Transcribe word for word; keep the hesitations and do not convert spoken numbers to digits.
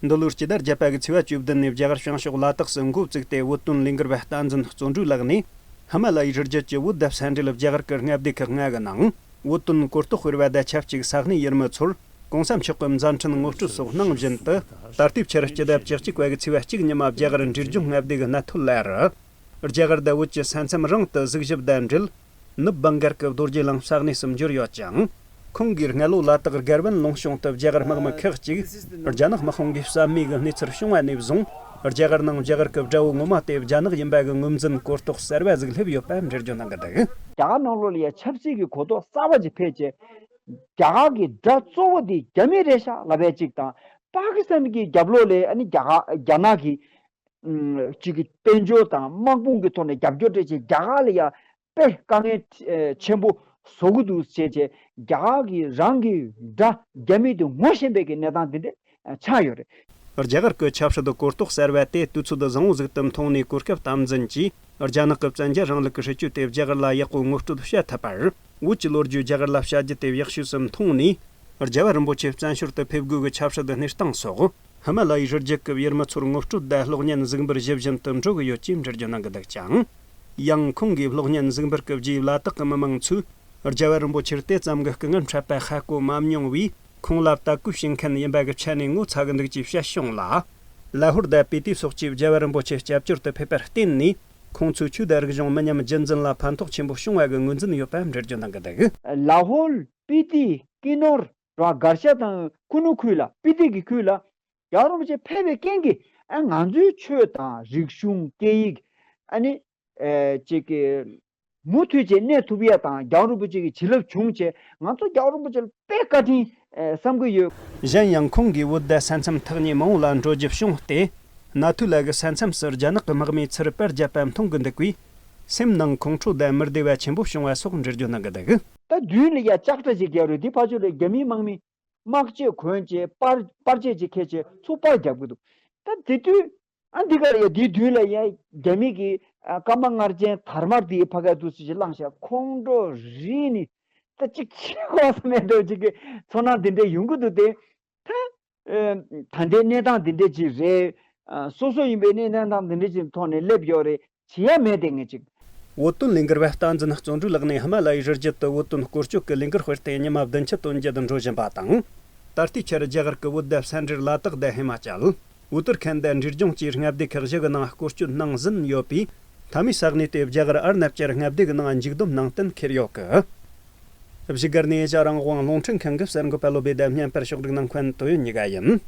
འདི་ལོའི་སྤྱི་ཟླ་བརྒྱད་པ་གི་ཚེས་པ་བཅུ་བདུན་ནས་རྒྱ་གར་བྱང་ཕྱོགས་ལ་དྭགས་སུ་འགོ་བཙུགས་ཏེ། བོད་དོན་ལས་འགུལ་བ་བསྟན་འཛིན་བརྩོན་འགྲུས་ལགས་ནས་ཧི་མ་ལ་ཡའི་རི་རྒྱུད་ཀྱི་བོད་ཟླ་ས་འབྲེལ་རྒྱ་གར་གྱི་རྔ་སྡེ་ཁག་ལྔ་གི་ནང་བོད་དོན་གོ་རྟོགས་སྤེལ་བ་དང་ཆབས་ཅིག་ས་གནས་ཡུལ་མི་ཚོར་གོང་ས་མཆོག་གི་མཛད་འཕྲིན་ངོ་སྤྲོད་སོགས་གནང་བཞིན་དུ། ད་ལྟའི་ཆར་སྤྱི་ཟླ་བཅུ་གཅིག་པ་གི་ཚེས་པ་གཅིག་ཉི་མ་རྒྱ་གར་འབྲས་ལྗོངས་མངའ་སྡེ་གི་གནས་ཐོ་ལ་རུ། རྒྱ་གར་དང་བོད་ཀྱི་ས་མཚམས་རང་དུ་གཟིགས་ཞིབ་དང་འབྲེལ། ནུབ་བྷང་གལ་གྱི་རྡོ་རྗེ་གླིང་ས་གནས་སུ་འབྱོར་ཡོད་ཅིང་། ཁོང་གིས་སྔ་ལོ་ལ་དྭགས་དགའ་བན་ལུང་གཤོང་དུ་རྒྱ་གར་དམག་མི་ཁག་ཅིག་རྒྱ་ནག་དམག་དཔུང་གིས་བསད་རྨས་ཀྱི་གནས་ཚུལ་བྱུང་བ་ནས་བཟུང་། རྒྱ་གར་ནང་རྒྱ་གར་གྱི་དགྲ་བོ་ངོ་མ་དེ་རྒྱ་ནག་ཡིན་པ་གི་ངོས་འཛིན་གོ་རྟོགས་གསར་བ་ཟིག་སླེབས་ཡོད་པ་འགྲེལ་བརྗོད་གནང་གི་འདུག། རྒྱ་གར་ནང་ལོགས་ལ་ཡ་ཆབ་སྲིད་ཀྱི་གོ་རྟོགས་གསར་བ་ཅིག་འཕེལ་བྱས། རྒྱ་གར་གྱི་དགྲ་གཙོ་བོ་དེ་རྒྱ་མི་རེད་ཤག་ལབ་པ་ཅིག་དང་། པ་ཀི་སི་ཐན་གྱི་རྒྱབ་ལོགས་ལ་ཨ་ནི་རྒྱ་གར་རྒྱ་ནག་གི་ཅིག་གི་དཔལ་འབྱོར་དང་དམག་དཔུང་གི་ཐོག་ནས་རྒྱབ་སྐྱོར་སྤྲད་བྱས། རྒྱ་གར་ལ་ཡ་དཔེ་དཀའ་ངལ་ཆེན་པོ་བཟོ་གི་འདུག་ཟེར་བྱས། རྒྱ་གར་གྱིས་རང་གི་དགྲ་རྒྱ་མི་དེ་ངོ་ཤེས་པའི་གི་གནས་སྟངས་འདི་འདྲ་ཆགས་ཡོད་རེད། རྒྱ་གར་གྱི་ཆབ་སྲིད་གོ་རྟོགས་གསར་བ་དེ་དུས་ཚོད་བཟང་བོ་ཟིག་ཏུ་མཐོང་ནས། གོ་སྐབས་དམ་འཛིན་གྱིས་རྒྱ་ནག་གི་བཙན་རྒྱལ་རིང་ལུགས་ཀྱི་སྲིད་བྱུས་དེ་རྒྱ་གར་ལ་ཡག་པོ་ངོ་སྤྲོད་བྱེད་ཐུབ་པར། བོད་ཀྱི་ལོ་རྒྱུས་རྒྱ་གར་ལ་བྱ་རྒྱུ་དེ་ཡག་ཤོས་སུ་མཐོང་ནས། རྒྱལ་བ་རིན་པོ་ཆེ་བཙན་བྱོལ་དུ་ཕེབས་དགོས་ཀྱི་ཆབ་སྲིད་གནས་སྟངས་སོགས། ཧི་མ་ལ་ཡའི་རི་རྒྱུད་ཀྱི་ཡུལ་མི་ཚོར་ངོ་སྤྲོད་དང་གློག་བརྙན་གཟིགས་འབུལ་ཞུ་བཞིན་དུ་འགྲོ་གི་ཡོད་ཅེས་འགྲེལ་བརྗོད་གནང་གི་འདུག་ཅིང་། ཡང་ཁོང་གིས་གློག་བརྙན་གཟིགས་འབུལ་གྱི་རྗེས། ལ་དྭགས་ཀྱི་མི་མང་ཚོས་རྒྱལ་བ་རིན་པོ་ཆེར་དེ་ཙམ་གྱི་སྐུ་ངལ་འཕྲད་པ་ཧ་གོ་མ་མྱོང་བས། ཁོང་ལ་དད་གུས་བྱེད་མཁན་ཡིན་པ་གི་ཆ་ནས་ངོ་ཚ་གི་འདུག་ཅེས་བཤད་བྱུང་ལ། ལ་ཧོར་དང་སྤི་ཏི་སོགས་ཀྱིས་རྒྱལ་བ་རིན་པོ་ཆེ་སྐྱབས་བཅོལ་དུ་ཕེབས་པར་བརྟེན་ནས། ཁོང་ཚོའི་ཆོས་དང་རིག་གཞུང་མི་ཉམས་རྒྱུན་འཛིན་ལ་ཕན་ཐོགས་ཆེན་པོ་བྱུང་བ་གི་ངོས་འཛིན་ཡོད་པ་འགྲེལ་བརྗོད་གནང་གི་འདུག། ལ་ཧོར། སྤི་ཏི། ཀི་ནོར། ར་གར་ཤ་དང་ཁུ་ནུ་ཁུལ་ལ། སྤི་ཏི་གི་ཁུལ་ལ་རྒྱལ་བ་རིན་པོ་ཆེ་ཕེབས་པའི་རྐྱེན་གྱིས། ཨ། ང་ཚོའི་ཆོས་དང་རིག་གཞུང་སྐད་ཡིག། ཨ་ནི། ཨེ། ཅིག་གི་མུ་མཐུད་བྱས་གནས་ཐུབ་ཡ་དང་། རྒྱལ་བ་རིན་པོ་ཆེ་གི་བྱིན་རླབས་བྱུང་བྱས། ང་ཚོ་རྒྱལ་བ་རིན་པོ་ཆེ་ལ་དཔེ་བཀའ་དྲིན་ཨེ་བསམ་གྱི་ཡོད། གཞན་ཡང་ཁོང་གིས་བོད་དང་ས་མཚམས་ཐག་ཉེ་མང་བོ་ལ་འགྲོ་རྒྱུ་བྱུང་སྟེ། ན་ཐུ་ལ་གི་ས་མཚམས་སུ་རྒྱ་ནག་གི་དམག་མིས་ཚུར་པར་བརྒྱབ་པ་མཐོང་གི་འདུག་པས། སེམས་ནང་ཁོང་ཁྲོ་དང་མི་བདེ་བ་ཆེན་པོ་བྱུང་བ་སོགས་འགྲེལ་བརྗོད་གནང་གི་འདུག། ད་མདུན་ལ་ཡ་ལྕགས་དྲ་ཞིག་རྒྱག་རེད། འདི་ཕར་ཕྱོགས་ལ་རྒྱ་མིའི་དམག་མི་དམག་ཆས་གོན་བྱས། པར་པར་ཆས་ཅིག་འཁྱེར་བྱས་ཚུར་པར་རྒྱག་གི་འདུག། ད་དེ་དུས་ཨ་འདི་གར་ཡ་དེའི་མདུན་ལ་ཡ་རྒྱ་མི་གི་ཨ་སྐར་མ་མངར་ཅན་དར་དམར་དེ་ཕ་ག་འདུག་སེ་ཅིག་བླངས་ཤག། ཁོང་ཁྲོ་རིག་ནས་ད་ཅིག་ཕྱིན་དགོས་ས་མེད་འདུག་ཅིག་གི་ཚོར་སྣང་དེ་འདྲ་ཡོང་གི་འདུག་སྟེ། ད་ཨེ། ད་ལྟའི་གནས་སྟངས་འདི་འདྲ་ཅིག་རེད། ཨ། སོ་སོ་ཡིན་པའི་གནས་སྟངས་འདི་འདྲ་ཅིག་ཐོག་ནས་སླེབས་ཡོད་རེད། བྱེད་ཡ་མེད་དེ་ངས་ཅིག། བོད་དོན་ལས་འགུལ་བ་བསྟན་འཛིན་བརྩོན་འགྲུས་ལགས་ནས་ཧི་མ་ལ་ཡའི་རི་རྒྱུད་དུ་བོད་དོན་སྐོར་སྐྱོད་ཀྱི་ལས་འགུལ་སྤེལ་ཏེ་ཉི་མ་བདུན་ཕྲག་དོན་བརྒྱད་འགྲོ་བཞིན་པ་དང་། ད་ལྟའི་ཆར་རྒྱ་གར་གྱི་བོད་དང་ས་འབྲེལ་ལ་དྭགས་དང་ཧི་མ་ཅལ། ཨུ་ཏར་ཁན་དང་འབྲས་ལྗོངས་བཅས་མངའ་སྡེ་ཁག་བཞི་གི་ནང་སྐོར་སྐྱོད་གནང་ཟིན་ཡོད་པས། མཐའ་མའི་ས་གནས་དེ་རྒྱ་གར་ཨར་ནབ་ཅལ་མངའ་སྡེ་གི་ནང་མཇུག་བསྡོམས་གནང་གཏན་འཁེལ་ཡོད་གི། བཞུགས་སྒར་ནས་ཨེ་ཤ་རང་དབང་རླུང་འཕྲིན་ཁང་གི་གསར་འགོད་པ་བློ་བྷེ་དང་བརྙན་པར་ཕྱོགས་སྒྲིག་གནང་མཁན་ཏོ་ཡོན་གཉིས་ཀ་ཡིན།